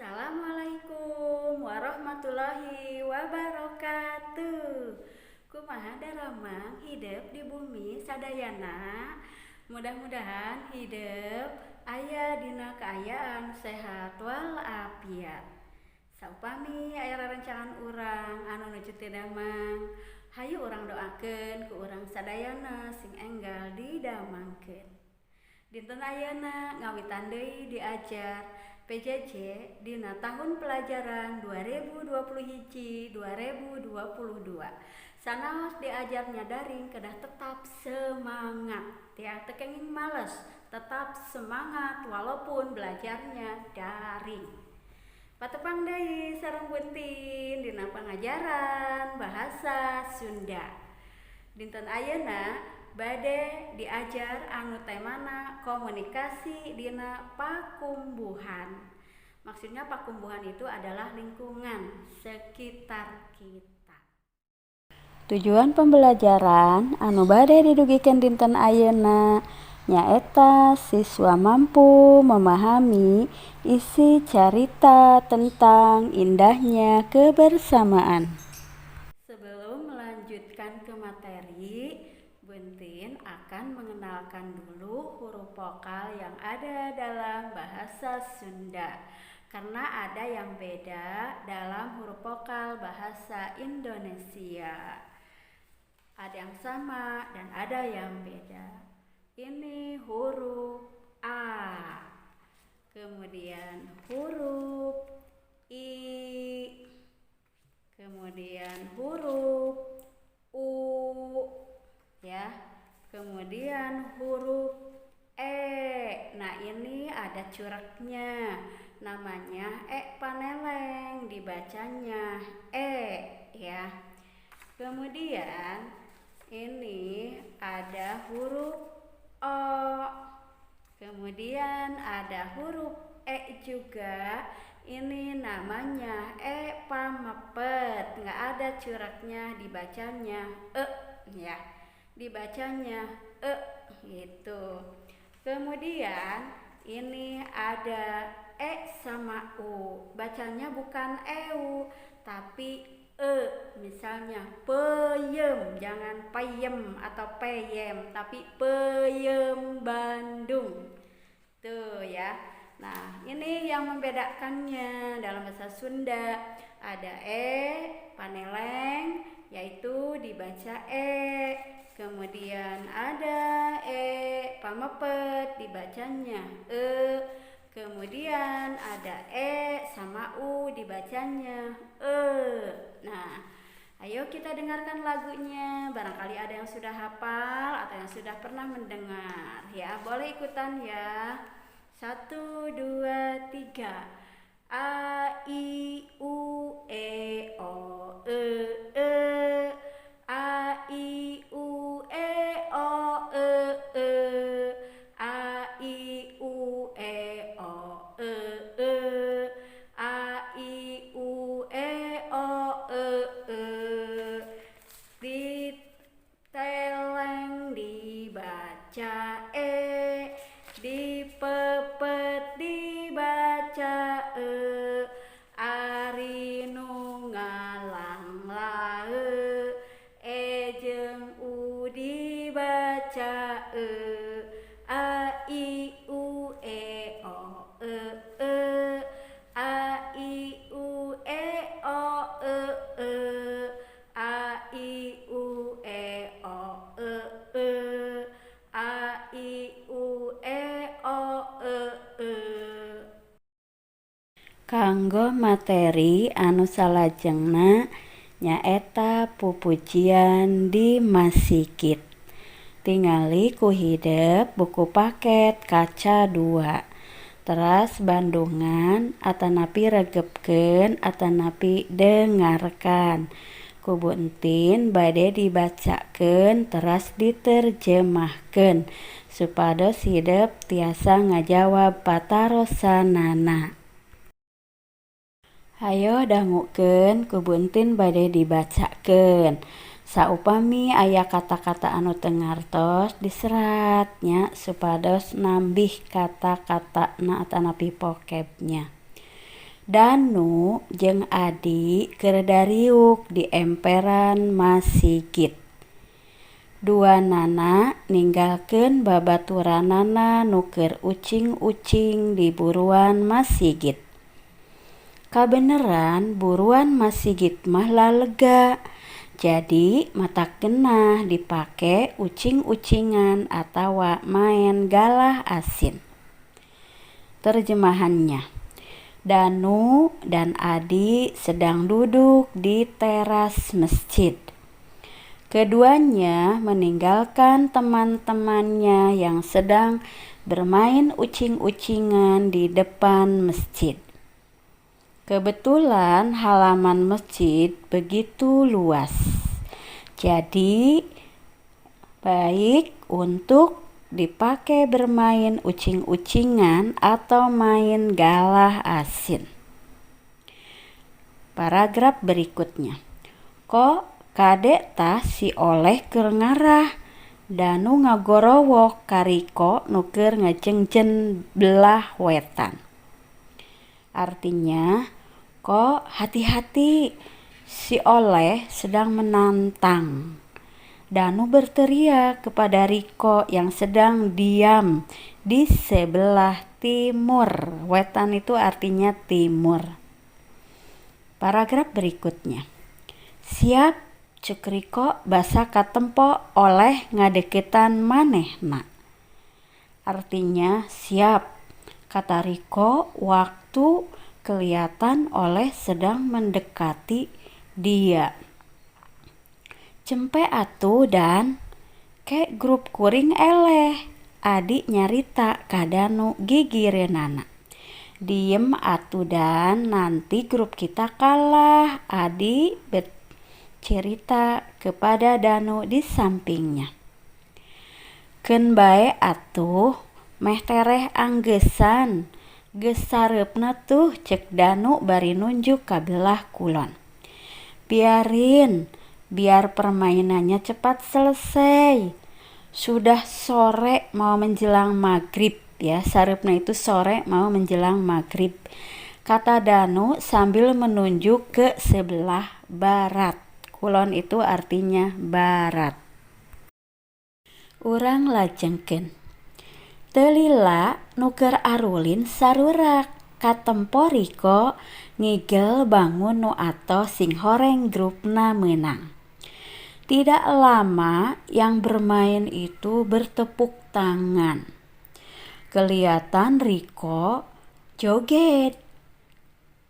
Assalamualaikum warahmatullahi wabarakatuh. Kumaha daramang hidep di bumi sadayana? Mudah-mudahan hidep aya dina kaayaan sehat walafiat. Saupami aya rerencangan urang anu nuju teu damang, hayu urang doakeun ku urang sadayana sing enggal didamangkeun. Dinten ayeuna ngawitan deui diajar PJJ dina tahun pelajaran 2021 2022. Sanaos diajarnya daring, kedah tetap semangat ya, teu kenging males, tetap semangat walaupun belajarnya daring. Patepang deui sareng Bu Entin dina pangajaran bahasa Sunda. Dinten ayeuna bade diajar anu temana komunikasi dina pakumbuhan. Maksudnya, pakumbuhan itu adalah lingkungan sekitar kita. Tujuan pembelajaran anu bade didugikeun dinten ayeuna nyaeta siswa mampu memahami isi carita tentang indahnya kebersamaan. Sebelum melanjutkan ke materi, Bu Entin akan mengenalkan dulu huruf vokal yang ada dalam bahasa Sunda. Karena ada yang beda dalam huruf vokal bahasa Indonesia. Ada yang sama dan ada yang beda. Ini huruf A. Kemudian huruf I. Kemudian huruf U, ya. Kemudian huruf E. Nah, ini ada cureknya. Namanya E paneleng, dibacanya E ya. Kemudian ini ada huruf O. Kemudian ada huruf E juga. Ini namanya E pamepet, nggak ada cureknya, dibacanya E ya. Dibacanya E gitu. Kemudian ini ada E sama U. Bacanya bukan EU tapi E. Misalnya peyem, jangan peyem atau peyem, tapi peyem Bandung. Tuh ya. Nah, ini yang membedakannya dalam bahasa Sunda. Ada E paneleng, yaitu dibaca E. Kemudian ada E pamepet, dibacanya E. Kemudian ada E sama U, dibacanya E. Nah, ayo kita dengarkan lagunya. Barangkali ada yang sudah hafal atau yang sudah pernah mendengar. Ya, boleh ikutan ya. Satu, dua, tiga. A, I, U, E, O, E, E. A, I, U, E, O, E, E. A, I, U, E, O, E, E. A, I, U, E, O, E, E. Diteleng dibaca E, dipepet dibaca E. Ari nu ngalanglae, E jeung U dibaca E. A, I, U, E, O, E, E. A, I, U, E, O, E, E. A, I, U, E, O, E, E. A, I, U, E, O, E, E. Kanggo materi anu salajengna nyaeta pupujian di masigit. Tingali ku hidep buku paket kaca 2. Teras bandungan atanapi regepkeun atanapi dengarkan. Ku Bu Entin bade dibacakeun teras diterjemahkeun supados hidep tiasa ngajawab patarosanana. Hayo dangukeun, ku Bu Entin bade dibacakeun. Saupami aya kata-kata anu teu ngartos, diserat nya supados nambih kata-katana atanapi vocabnya. Danu jeung Adi keur dariuk di emperan masigit. Duanana ninggalkeun babaturanana nu keur ucing-ucing di buruan masigit. Kabeneran buruan masigit mah lalega, jadi matak genah dipake ucing-ucingan atawa maen galah asin. Terjemahannya, Danu dan Adi sedang duduk di teras masjid. Keduanya meninggalkan teman-temannya yang sedang bermain ucing-ucingan di depan masjid. Kebetulan halaman masjid begitu luas, jadi baik untuk dipakai bermain ucing-ucingan atau main galah asin. Paragraf berikutnya. Ko, kade tah si Oleh keur ngarah. Danu ngagorowok ka Riko nu keur ngejengjen belah wetan. Artinya, kok hati-hati, si Oleh sedang menantang. Danu berteriak kepada Riko yang sedang diam di sebelah timur. Wetan itu artinya timur. Paragraf berikutnya. Siap, cek Riko basa katempo Oleh ngadeukeutan manehna. Artinya siap, kata Riko waktu kelihatan Oleh sedang mendekati dia. Cempe atuh Dan, ke grup kuring eleh. Adi nyarita ka Danu gigireunana. Diem atuh Dan, nanti grup kita kalah. Adi bercerita kepada Danu di sampingnya. Keun bae atuh, meh tereh anggeusan. Geus sareupna tuh, cek Danu bari nunjuk ka belah kulon. Biarin, biar permainannya cepat selesai. Sudah sore mau menjelang maghrib ya, sareupna itu sore mau menjelang maghrib. Kata Danu sambil menunjuk ke sebelah barat. Kulon itu artinya barat. Urang lajengkeun. Teu lila nu keur arulin sarurak, katempo Riko ngigel bangun nu atoh singhoreng grupna meunang. Tidak lama yang bermain itu bertepuk tangan. Kelihatan Riko joget,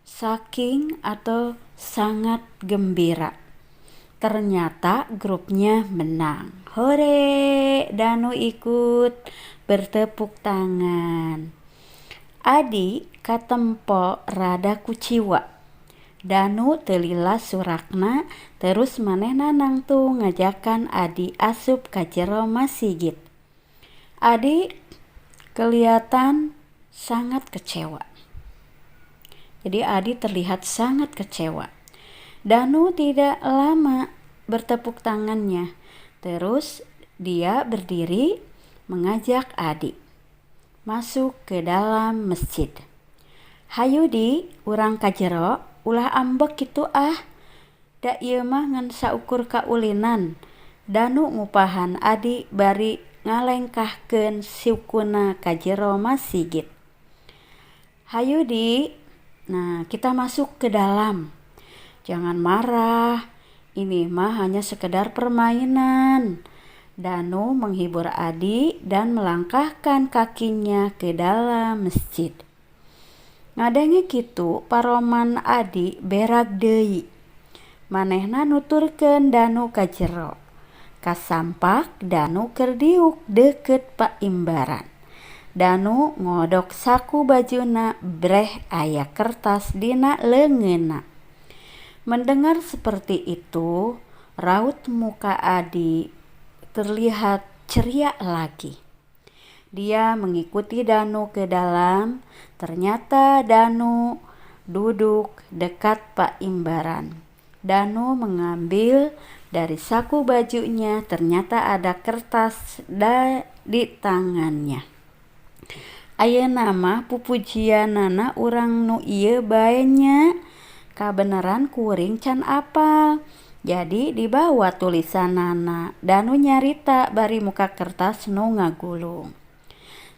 saking atau sangat gembira. Ternyata grupnya menang. Hore, Danu ikut bertepuk tangan. Adi katempo rada kuciwa. Danu teu lila surakna, terus manehna nangtung ngajakan Adi asup ka jero masigit. Adi kelihatan sangat kecewa. Jadi Adi terlihat sangat kecewa. Danu tidak lama bertepuk tangannya. Terus dia berdiri mengajak Adi masuk ke dalam masjid. Hayu Di, urang ka jero, ulah ambek kitu ah. Da ieu mah ngan saukur kaulinan. Danu ngupahan Adi bari ngalengkahkeun sukuna ka jero masigit. Hayu Di, nah kita masuk ke dalam. Jangan marah, ini mah hanya sekedar permainan. Danu menghibur Adi dan melangkahkan kakinya ke dalam masjid. Ngadenge kitu paroman Adi berak deui. Manehna nuturkeun Danu ka jero. Kasampak Danu keur diuk deukeut paimbaran. Danu ngodok saku bajuna, breh aya kertas dina leungeunna. Mendengar seperti itu, raut muka Adi terlihat ceria lagi. Dia mengikuti Danu ke dalam. Ternyata Danu duduk dekat paimbaran. Danu mengambil dari saku bajunya, ternyata ada kertas di tangannya. Ayeuna mah pupujianana urang nu ieu bae nya. Kabeneran kuring can apal. Jadi dibawa tulisanana. Danu nyarita bari muka kertas nu ngagulung.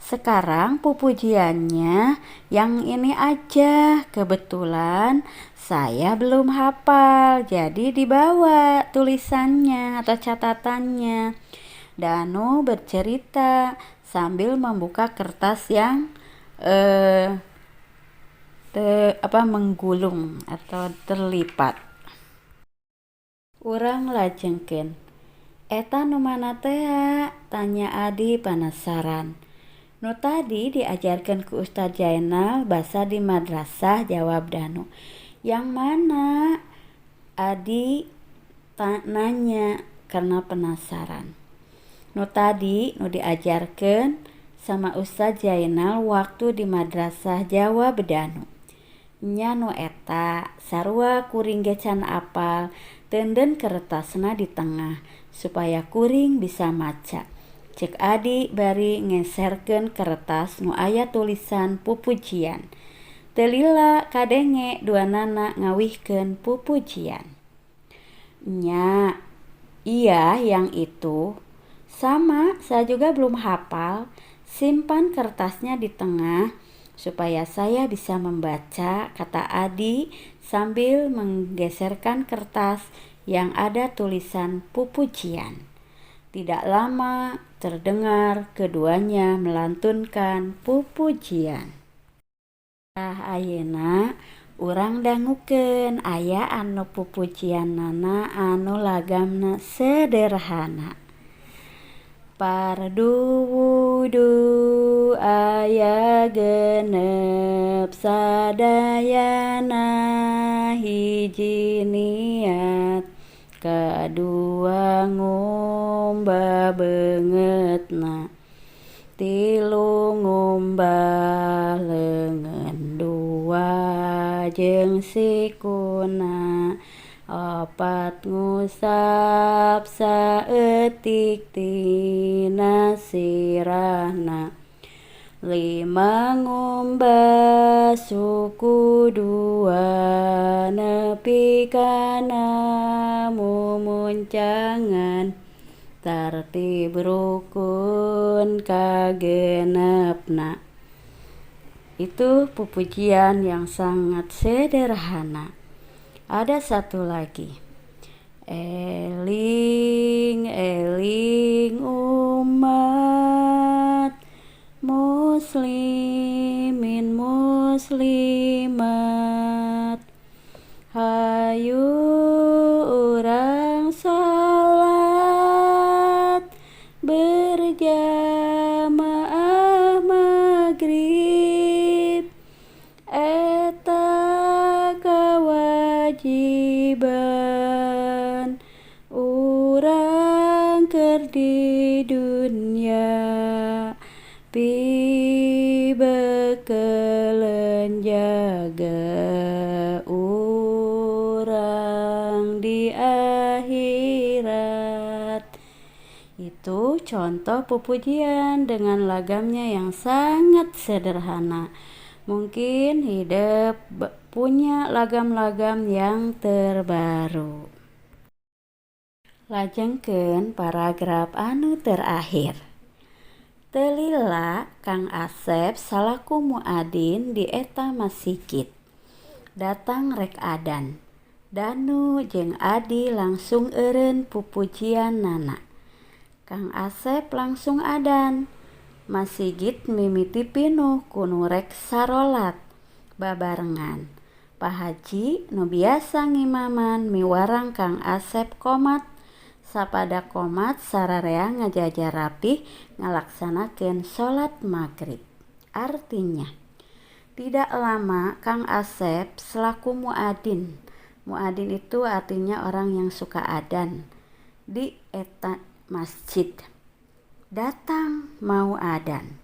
Sekarang pupujiannya yang ini aja. Kebetulan saya belum hafal, jadi dibawa tulisannya atau catatannya. Danu bercerita sambil membuka kertas yang menggulung atau terlipat. Urang lajengkeun. "Eta nu mana tea?" tanya Adi penasaran. "Nu tadi diajarkeun ku Ustaz Jainal basa di madrasah," jawab Danu. "Yang mana?" Adi nanya karena penasaran. "Nu tadi, nu diajarkeun sama Ustaz Jainal waktu di madrasah," jawab Danu. "Nya, nu eta, sarua kuring ge can apal. Teundeun kertasna di tengah supaya kuring bisa maca," cek Adi bari ngeserkeun kertas nu aya tulisan pupujian. Teu lila kadenge duanana ngawihkeun pupujian. "Nya, iya, yang itu. Sama, saya juga belum hafal. Simpan kertasnya di tengah supaya saya bisa membaca," kata Adi sambil menggeserkan kertas yang ada tulisan pupujian. Tidak lama terdengar keduanya melantunkan pupujian. Tah, ayeuna urang dangukeun aya anu pupujianana anu lagamna sederhana. Pardu wudu aya 6, sadayana hiji niat. Kadua, ngumbah beungeutna. Tilu, ngumbah leungeun dua jeung sikuna. Opat, ngusap saeutik tina sirahna. Lima, ngumbah suku dua nepi kana mumuncangan. Tartib rukun kagenepna. Itu pupujian yang sangat sederhana. Ada satu lagi. Eling eling umat muslimin muslimat, hayu urang salat berjamaah magrib, eta kawajiban urang keur di dunya, pibekeleun jaga urang di akhirat. Itu contoh pupujian dengan lagamnya yang sangat sederhana. Mungkin hidep punya lagam-lagam yang terbaru. Lajengkeun paragraf anu terakhir. Teu lila Kang Asep salaku muadzin di eta masigit datang rek adan. Danu jeung Adi langsung eureun pupujianana. Kang Asep langsung adan. Masigit mimiti pinuh ku nu rek sarolat babarengan. Pa Haji nu biasa ngimaman miwarang Kang Asep qomat. Sapada qomat, sararea ngajajar rapih ngalaksanakeun salat magrib. Artinya, tidak lama Kang Asep selaku muadzin. Muadzin itu artinya orang yang suka adan di eta masjid. Datang mau adan.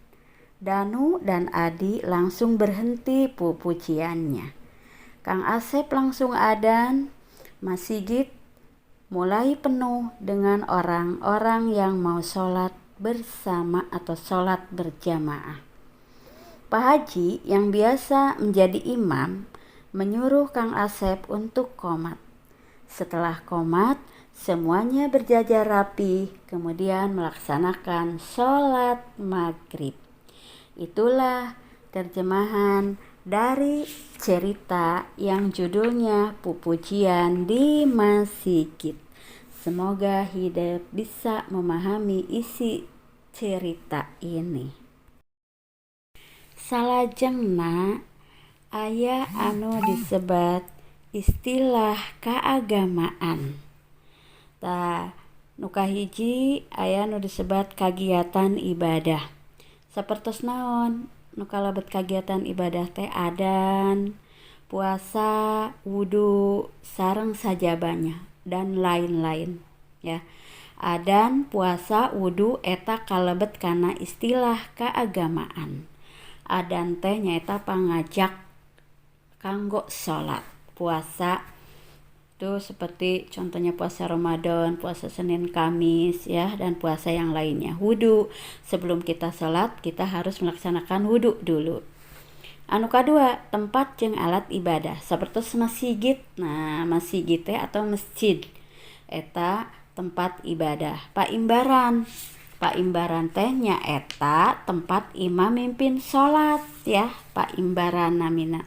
Danu dan Adi langsung berhenti pupujiannya. Kang Asep langsung adan, masigit mulai penuh dengan orang-orang yang mau sholat bersama atau sholat berjamaah. Pak Haji yang biasa menjadi imam menyuruh Kang Asep untuk komat. Setelah komat, semuanya berjajar rapi, kemudian melaksanakan sholat maghrib. Itulah terjemahan dari cerita yang judulnya Pupujian di Masigit. Semoga hidup bisa memahami isi cerita ini. Salajengna aya anu disebat istilah keagamaan. Tah, nu kahiji aya nu disebat kagiatan ibadah. Sapertos naon? Nu kalebet kagiatan ibadah teh adan, puasa, wudu, sareng sajabana dan lain-lain ya. Adan, puasa, wudu eta kalebet kana istilah keagamaan. Adan teh nyaeta pangajak kanggo salat. Puasa itu seperti contohnya puasa Ramadan, puasa Senin Kamis ya, dan puasa yang lainnya. Wudu, sebelum kita sholat kita harus melaksanakan wudu dulu. Anu kadua, tempat jeung alat ibadah seperti masjid. Nah, masjid teh atau masjid eta tempat ibadah. Paimbaran, paimbaran teh nyaeta tempat imam mimpin salat ya, paimbaran namina.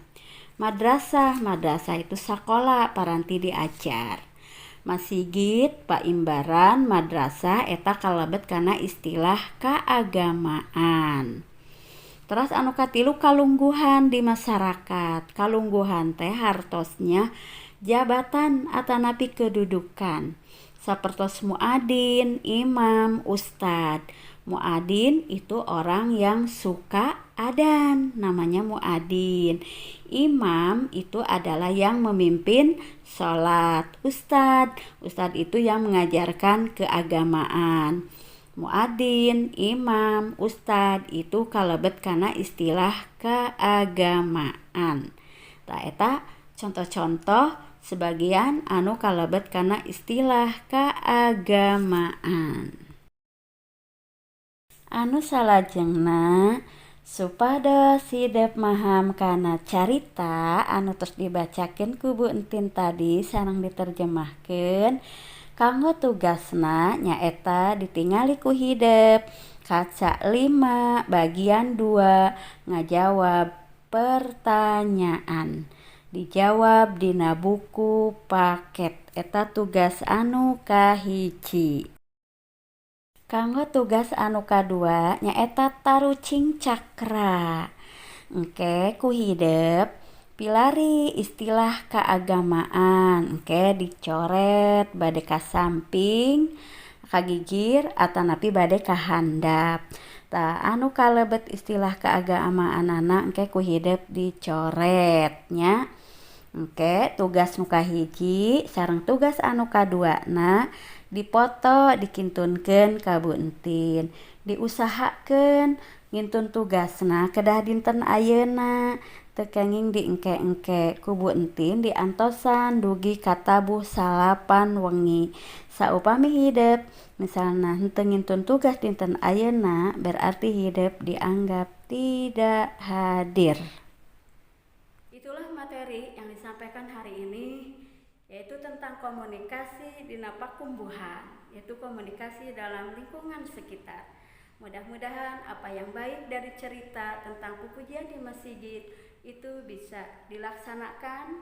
Madrasah, madrasah itu sekolah paranti diajar. Masjid, paimbaran, madrasah eta kalebet kana istilah keagamaan. Terus anu katilu, kalungguhan di masyarakat. Kalungguhan teh hartosnya jabatan atanapi kedudukan. Sapertos muadin, imam, ustad. Muadin itu orang yang suka adan, namanya muadin. Imam itu adalah yang memimpin sholat. Ustad, ustad itu yang mengajarkan keagamaan. Muadin, imam, ustad itu kalebet kana istilah keagamaan. Tah, eta contoh-contoh sebagian anu kalebet kana istilah keagamaan. Anu salajengna, supados hidep maham kana carita anu tos dibacakeun ku Bu Entin tadi sareng diterjemahkeun, kanggo tugasna nyaeta ditingali ku hidep kaca 5 bagian 2, ngajawab pertanyaan, dijawab dina buku paket. Eta tugas anu kahiji. Kanggo tugas anu kadua nyaeta tarucing cakra. Engke ku hidep pilari istilah keagamaan, engke dicoret bade ka samping, ka gigir, atanapi bade ka handap. Tah, anu kalebet istilah keagamaanana engke ku hidep dicoret nya. Engke tugas nu kahiji sareng tugas anu kaduana dipoto dikintunkeun ka Bu Entin. Diusahakeun ngintun tugasna kedah dinten ayeuna, teu kenging diengke-engke. Ku Bu Entin diantosan dugi ka tabuh 9 wengi. Saupami hidep misalna henteu ngintun tugas dinten ayeuna, berarti hidep dianggap tidak hadir. Itulah materi yang disampaikan hari ini, yaitu tentang komunikasi dina pakumbuhan, yaitu komunikasi dalam lingkungan sekitar. Mudah-mudahan apa yang baik dari cerita tentang pupujian di masjid itu bisa dilaksanakan,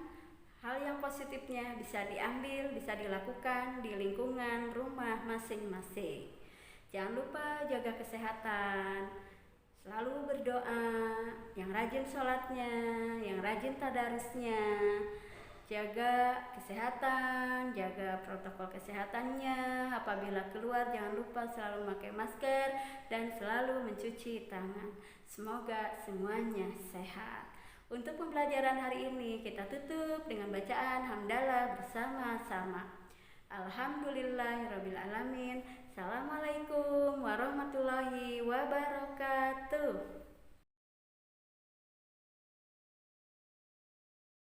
hal yang positifnya bisa diambil, bisa dilakukan di lingkungan rumah masing-masing. Jangan lupa jaga kesehatan, selalu berdoa, yang rajin sholatnya, yang rajin tadarusnya, jaga kesehatan, jaga protokol kesehatannya. Apabila keluar jangan lupa selalu memakai masker dan selalu mencuci tangan. Semoga semuanya sehat. Untuk pembelajaran hari ini kita tutup dengan bacaan hamdalah bersama-sama. Alhamdulillahirabbil alamin. Assalamualaikum warahmatullahi wabarakatuh.